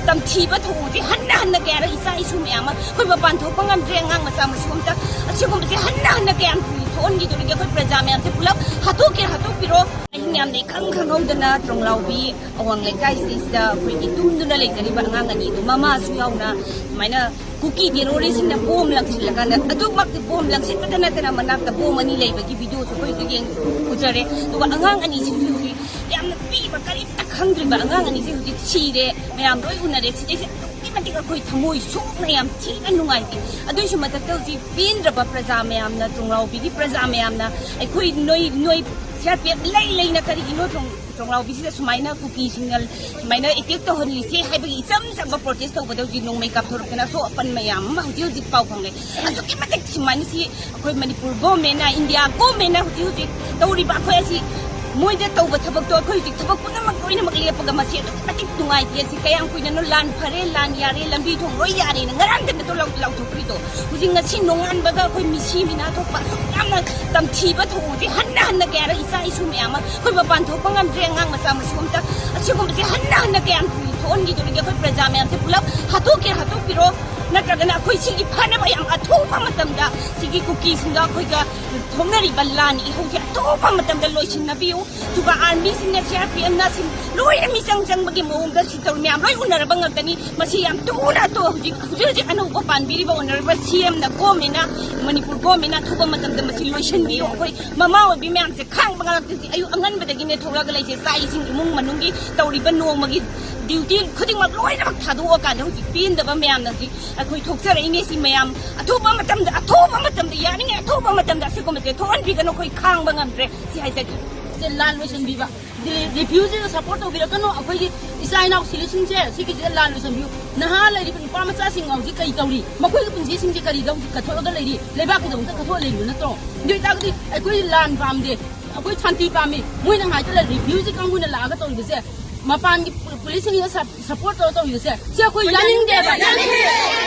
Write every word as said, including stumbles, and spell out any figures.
ꯇꯝꯊꯤꯕ ꯊꯧꯑꯣꯡꯁꯦ ꯍꯟꯅ ꯍꯟꯅ ꯀꯌꯥꯔꯛ ꯏꯆꯥ ꯏꯁꯨ ꯃꯌꯥꯝ ꯑꯃ ꯑꯩꯈꯣꯏ ꯃꯄꯥꯟ ꯊꯣꯛꯄ ꯉꯝꯗ꯭ꯔꯦ, ꯑꯉꯥꯡ ꯃꯆꯥ ꯃꯁꯨ ꯑꯝꯇ꯫ ꯑꯁꯤꯒꯨꯝꯕꯁꯦ ꯍꯟꯅ ꯍꯟꯅ ꯀꯌꯥꯝ ꯊꯣꯛꯍꯟꯈꯤꯗꯣꯔꯤꯒꯦ? ꯑꯩꯈꯣꯏ ꯄ꯭ꯔꯖꯥ ꯃꯌꯥꯝꯁꯦ ꯄꯨꯂꯞ ꯍꯥꯠꯇꯣꯛꯀꯦ ꯍꯥꯠꯇꯣꯛꯄꯤꯔꯣ꯫ ꯑꯍꯤꯡ ꯌꯥꯝꯅ ꯏꯈꯪ ꯈꯪꯍꯧꯗꯅ ꯇ꯭ꯔꯣꯡꯂꯥꯎꯕꯤ ꯑꯋꯥꯡ ꯂꯩꯀꯥꯏꯁꯤꯗꯩꯁꯤꯗ ꯑꯩꯈꯣꯏꯒꯤ ꯇꯨꯝꯗꯨꯅ ꯂꯩꯖꯔꯤꯕ ꯑꯉꯥꯡ ꯑꯅꯤꯗꯣ ꯃꯃꯥꯁꯨ ꯌꯥꯎꯅ ꯁꯨꯃꯥꯏꯅ ꯀꯨꯀꯤ ꯇꯦꯔꯣꯔꯤꯁꯁꯤꯡꯅ ꯕꯣꯝ ꯂꯪꯁꯤꯜꯂꯀꯥꯟꯗ, ꯑꯗꯨꯃꯛꯇꯤ ꯕꯣꯝ ꯂꯪꯁꯤꯟꯕꯗ ꯅꯠꯇꯅ ꯃꯅꯥꯛꯇ ꯕꯣꯝ ꯑꯅꯤ ꯂꯩꯕꯒꯤ ꯚꯤꯗꯤꯑꯣꯁꯨ ꯑꯩꯈꯣꯏꯁꯨ ꯌꯦꯡ ꯎꯖꯔꯦ꯫ ꯑꯗꯨꯒ ꯑꯉꯥꯡ ꯑꯅꯤꯁꯤꯁꯨ ꯍꯧꯖꯤꯛ ꯌꯥꯝꯅ ꯄꯤꯛꯏꯕ, ꯀꯔꯤꯝꯇ ꯈꯪꯗ꯭ꯔꯤꯕ ꯑꯉꯥꯡ ꯑꯅꯤꯁꯦ ꯍꯧꯖꯤꯛ ꯁꯤꯔꯦ, ꯃꯌꯥꯝ ꯂꯣꯏ ꯎꯅꯔꯦ꯫ ꯁꯤꯗꯩꯁꯤꯗ ꯑꯗꯨꯛꯀꯤ ꯃꯇꯤꯛ ꯑꯩꯈꯣꯏ ꯊꯃꯣꯏ ꯁꯣꯛꯅ ꯌꯥꯝ ꯊꯤꯅ ꯅꯨꯡꯉꯥꯏꯇꯦ꯫ ꯑꯗꯨꯒꯤꯁꯨ ꯃꯊꯛꯇ ꯍꯧꯖꯤꯛ ꯄꯦꯟꯗ꯭ꯔꯕ ꯄ꯭ꯔꯖꯥ ꯃꯌꯥꯝꯅ, ꯇ꯭ꯔꯣꯡꯂꯥꯎꯕꯤꯒꯤ ꯄ꯭ꯔꯖꯥ ꯃꯌꯥꯝꯅ ꯑꯩꯈꯣꯏ ꯅꯣꯏ, ꯅꯣꯏ ꯁꯤꯑꯥꯔꯄꯤꯑꯦꯐ ꯂꯩ ꯂꯩꯅ ꯀꯔꯤꯒꯤꯅꯣ ꯇ꯭ꯔꯣꯡ-, ꯇ꯭ꯔꯣꯡꯂꯥꯎꯕꯤꯁꯤꯗ ꯁꯨꯃꯥꯏꯅ ꯀꯨꯀꯤꯁꯤꯡꯅ ꯁꯨꯃꯥꯏꯅ ꯑꯦꯇꯦꯛ ꯇꯧꯍꯜꯂꯤꯁꯦ ꯍꯥꯏꯕꯒꯤ ꯏꯆꯝ ꯆꯝꯕ ꯄ꯭ꯔꯣꯇꯦꯁ ꯇꯧꯕꯗ ꯍꯧꯖꯤꯛ ꯅꯣꯡꯃꯩ ꯀꯥꯞꯊꯣꯔꯛꯇꯅ ꯑꯁꯣꯛ ꯑꯄꯟ ꯃꯌꯥꯝ ꯑꯃ ꯍꯧꯖꯤꯛ ꯍꯧꯖꯤꯛ ꯄꯥꯎ ꯐꯪꯂꯦ꯫ ꯑꯁꯨꯛꯀꯤ ꯃꯇꯤꯛ ꯁꯨꯃꯥꯏꯅ ꯁꯤ ꯑꯩꯈꯣꯏ ꯃꯅꯤꯄꯨꯔ ꯒꯣꯔꯃꯦꯟꯅ, ꯏꯟꯗꯤꯌꯥ ꯒꯣꯔꯃꯦꯟꯅ ꯍꯧꯖꯤꯛ ꯍꯧꯖꯤꯛ ꯇꯧꯔꯤꯕ ꯑꯩꯈꯣꯏ ꯑꯁꯤ, ꯃꯣꯏꯗ ꯇꯧꯕ ꯊꯕꯛꯇꯣ ꯑꯩꯈꯣꯏ ꯍꯧꯖꯤꯛ ꯊꯕꯛ ꯄꯨꯝꯅꯃꯛ ꯂꯣꯏꯅꯃꯛ ꯂꯦꯞꯄꯒ ꯃꯁꯤ ꯑꯗꯨꯛꯀꯤ ꯃꯇꯤꯛ ꯅꯨꯡꯉꯥꯏꯇꯦ꯫ ꯑꯁꯤ ꯀꯌꯥꯝ ꯀꯨꯏꯅꯅꯣ ꯂꯥꯟ ꯐꯔꯦ, ꯂꯥꯟ ꯌꯥꯔꯦ, ꯂꯝꯕꯤ ꯊꯣꯡ ꯂꯣꯏ ꯌꯥꯔꯦꯅ ꯉꯔꯥꯡꯗ ꯅꯠꯇ꯭ꯔꯣ ꯂꯥꯎ-, ꯂꯥꯎꯊꯣꯛꯈ꯭ꯔꯤꯗꯣ? ꯍꯧꯖꯤꯛ ꯉꯁꯤ ꯅꯣꯡꯉꯥꯟꯕꯒ ꯑꯩꯈꯣꯏ ꯃꯤꯁꯤ ꯃꯤꯅꯥ ꯊꯣꯛꯄ ꯑꯁꯨꯛ ꯌꯥꯝꯅ ꯇꯝꯊꯤꯕ ꯊꯧꯑꯣꯡꯁꯦ ꯍꯟꯅ ꯍꯟꯅ ꯀꯌꯥꯔꯛ ꯏꯆꯥ ꯏꯁꯨ ꯃꯌꯥꯝ ꯑꯃ ꯑꯩꯈꯣꯏ ꯃꯄꯥꯟ ꯊꯣꯛꯄ ꯉꯝꯗ꯭ꯔꯦ, ꯑꯉꯥꯡ ꯃꯆꯥ ꯃꯁꯨ ꯑꯝꯇ꯫ ꯑꯁꯤꯒꯨꯝꯕꯁꯦ ꯍꯟꯅ ꯍꯟꯅ ꯀꯌꯥꯝ ꯊꯣꯛꯍꯟꯈꯤꯗꯣꯔꯤꯒꯦ? ꯑꯩꯈꯣꯏ ꯄ꯭ꯔꯖꯥ ꯃꯌꯥꯝꯁꯦ ꯄꯨꯂꯞ ꯍꯥꯠꯇꯣꯛꯀꯦ ꯍꯥꯠꯇꯣꯛꯄꯤꯔꯣ, ꯅꯠꯇ꯭ꯔꯒꯅ ꯑꯩꯈꯣꯏ ꯁꯤꯒꯤ ꯐꯅꯕ ꯌꯥꯝ ꯑꯊꯨꯕ ꯃꯇꯝꯗ ꯁꯤꯒꯤ ꯀꯨꯀꯤꯁꯤꯡꯒ ꯑꯩꯈꯣꯏꯒ ꯊꯣꯛꯅꯔꯤꯕ ꯂꯥꯟ ꯏꯍꯧꯁꯦ ꯑꯊꯨꯕ ꯃꯇꯝꯗ ꯂꯣꯏꯁꯤꯟꯅꯕꯤꯌꯨ꯫ ꯑꯗꯨꯒ ꯑꯥꯔꯃꯤꯁꯤꯡꯅ, ꯁꯤ ꯑꯥꯔ ꯄꯤ ꯑꯦꯐꯅ ꯁꯤꯡ ꯂꯣꯏꯅ ꯃꯤꯆꯪ ꯆꯪꯕꯒꯤ ꯃꯑꯣꯡꯗ ꯁꯤ ꯇꯧꯔꯤ ꯃꯌꯥꯝ ꯂꯣꯏ ꯎꯅꯔꯕ ꯉꯥꯛꯇꯅꯤ꯫ ꯃꯁꯤ ꯌꯥꯝ ꯊꯨꯅ ꯑꯇꯣ-, ꯍꯧꯖꯤꯛ, ꯍꯧꯖꯤꯛ ꯍꯧꯖꯤꯛ ꯑꯅꯧꯕ ꯄꯥꯟꯕꯤꯔꯤꯕ ꯑꯣꯅꯔꯦꯕꯜ ꯁꯤ ꯑꯦꯝꯅ, ꯒꯣꯔꯃꯦꯟꯅ, ꯃꯅꯤꯄꯨꯔ ꯒꯣꯔꯃꯦꯟꯅ ꯑꯊꯨꯕ ꯃꯇꯝꯗ ꯃꯁꯤ ꯂꯣꯏꯁꯤꯟꯕꯤꯌꯨ꯫ ꯑꯩꯈꯣꯏ ꯃꯃꯥ ꯑꯣꯏꯕꯤ ꯃꯌꯥꯝꯁꯦ ꯈꯥꯡꯕ ꯉꯝꯂꯛꯇꯦ꯫ ꯑꯌꯨꯛ ꯑꯉꯟꯕꯗꯒꯤꯅꯦ ꯊꯣꯛꯂꯛꯑꯒ ꯂꯩꯁꯦ, ꯆꯥꯛ ꯏꯁꯤꯡ, ꯏꯃꯨꯡ ꯃꯅꯨꯡꯒꯤ ꯇꯧꯔꯤꯕ ꯅꯣꯡꯃꯒꯤ ꯗ꯭ꯌꯨꯇꯤ ꯈꯨꯗꯤꯡꯃꯛ ꯂꯣꯏꯅꯃꯛ ꯊꯥꯗꯣꯛꯑꯀꯥꯟꯗ ꯍꯧꯖꯤꯛ ꯄꯦꯟꯗꯕ ꯃꯌꯥꯝꯅ ꯍꯧꯖꯤꯛ ꯑꯩꯈꯣꯏ ꯊꯣꯛꯆꯔꯛꯏꯅꯦ꯫ ꯁꯤ ꯃꯌꯥꯝ ꯑꯊꯨꯕ ꯃꯇꯝꯗ, ꯑꯊꯨꯕ ꯃꯇꯝꯗ, ꯌꯥꯔꯤꯉꯩ ꯑꯊꯨꯕ ꯃꯇꯝꯗ ꯑꯁꯤꯒꯨꯝꯕꯁꯦ ꯊꯣꯛꯍꯟꯕꯤꯒꯅꯨ꯫ ꯑꯩꯈꯣꯏ ꯈꯥꯡꯕ ꯉꯝꯗ꯭ꯔꯦ꯫ ꯁꯤ ꯍꯥꯏꯖꯒꯦ꯫ ꯁꯦ ꯂꯥꯟ ꯂꯣꯏꯁꯤꯟꯕꯤꯕ, ꯔꯤꯐ꯭ꯌꯨꯖꯤꯗ ꯁꯞꯄꯣꯔꯠ ꯇꯧꯕꯤꯔꯛꯀꯅꯨ꯫ ꯑꯩꯈꯣꯏꯒꯤ ꯏꯆꯥ ꯏꯅꯥꯎ ꯁꯤꯂꯤꯁꯤꯡꯁꯦ ꯁꯤꯒꯤꯁꯤꯗ ꯂꯥꯟ ꯂꯣꯏꯁꯤꯟꯕꯤꯌꯨ꯫ ꯅꯍꯥ ꯂꯩꯔꯤꯕ ꯅꯨꯄꯥ ꯃꯆꯥꯁꯤꯡ ꯍꯧꯖꯤꯛ ꯀꯔꯤ ꯇꯧꯔꯤ? ꯃꯈꯣꯏꯒꯤ ꯄꯨꯟꯁꯤꯁꯤꯡꯁꯦ ꯀꯔꯤꯗ ꯍꯧꯖꯤꯛ ꯀꯠꯊꯣꯛꯂꯒ ꯂꯩꯔꯤ? ꯂꯩꯕꯥꯛꯀꯤꯗꯃꯛꯇ ꯀꯠꯊꯣꯛꯑ ꯂꯩꯔꯤꯕ ꯅꯠꯇ꯭ꯔꯣ? ꯑꯗꯨ ꯑꯣꯏꯇꯥꯔꯒꯗꯤ ꯑꯩꯈꯣꯏ ꯂꯥꯟ ꯄꯥꯝꯗꯦ, ꯑꯩꯈꯣꯏ ꯁꯥꯟꯇꯤ ꯄꯥꯝꯃꯤ꯫ ꯃꯣꯏꯅ ꯍꯥꯏꯗꯅ ꯔꯤꯐ꯭ꯌꯨꯖꯤ ꯀꯥꯡꯕꯨꯅ ꯂꯥꯛꯑꯒ ꯇꯧꯔꯤꯕꯁꯦ, ꯃꯄꯥꯟꯒꯤ ꯄꯨ-, ꯄꯨꯂꯤꯁꯁꯤꯡꯅ ꯁꯞ-, ꯁꯞꯄꯣꯔꯠ ꯇꯧꯔ ꯇꯧꯔꯤꯕꯁꯦ, ꯁꯤ ꯑꯩꯈꯣꯏ ꯌꯥꯅꯤꯡꯗꯦꯕ, ꯌꯥꯅꯤꯡꯗꯦ꯫